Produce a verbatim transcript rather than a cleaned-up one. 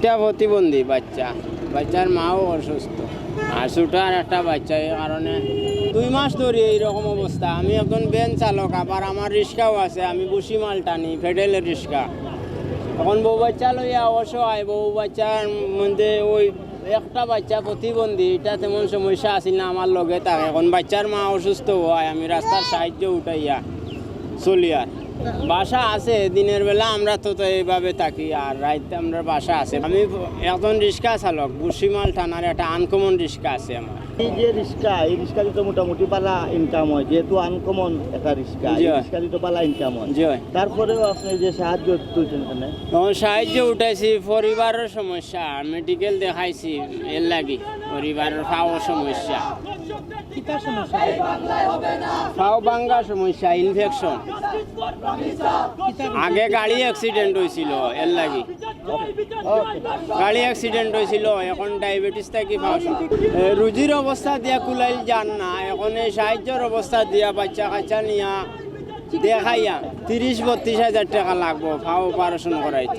এটা প্রতিবন্ধী বাচ্চা, বাচ্চার মাও অসুস্থ, আর ছোট আর একটা বাচ্চা। এই কারণে দুই মাস ধরে এইরকম অবস্থা। আমি একজন ভ্যান চালক, আবার আমার রিক্সাও আছে, আমি ভুসি মাল টানি, পেডেলের রিক্সা। এখন বউ বাচ্চা লইয়া অসহায়, বউ বাচ্চার মধ্যে ওই একটা বাচ্চা প্রতিবন্ধী, এটা তেমন সমস্যা আছিল না আমার লগে থাকে। এখন বাচ্চার মা অসুস্থ হয়, আমি রাস্তার সাহায্যে উঠাইয়া চলি। আর বাসা আছে, দিনের বেলা আমরা তো, তো এইভাবে থাকি, আর রাইতে আমরা বাসা আছে। আমি একজন রিক্সা চালক, ভুসি মাল টানার একটা আনকমন রিক্সা আছে আমার। এই যে রিক্সা, এই রিক্সা দিয়ে তো মোটামুটি ভালা ইনকাম হয়, যেহেতু আনকমন একটা রিক্সা, জি। এই রিক্সা দিয়ে তো ভালা ইনকাম হয়। জি। তারপরেও আপনি যে সাহায্য তুলছেন এখানে? তখন সাহায্য উঠাইছি, পরিবারের সমস্যা, মেডিকেল দেখাইছি, এর লাগি পরিবারের পাও সমস্যা। কিতার সমস্যা? পাও ভাঙ্গা সমস্যা, ইনফেকশন। আগে গাড়ি অ্যাক্সিডেন্ট হয়েছিল, এর লাগি। গাড়ি অ্যাক্সিডেন্ট হয়েছিল, এখন ডায়াবেটিস থাকি পাও সম-, এ, রুজির অবস্থা দিয়া কুলাইল যার না, এখন এই সাহায্যর অবস্থা দিয়া বাচ্চা কাচ্চা নিয়া দেখাইয়া তিরিশ বত্রিশ হাজার টাকা লাগবো পাও অপারেশন করাইতে।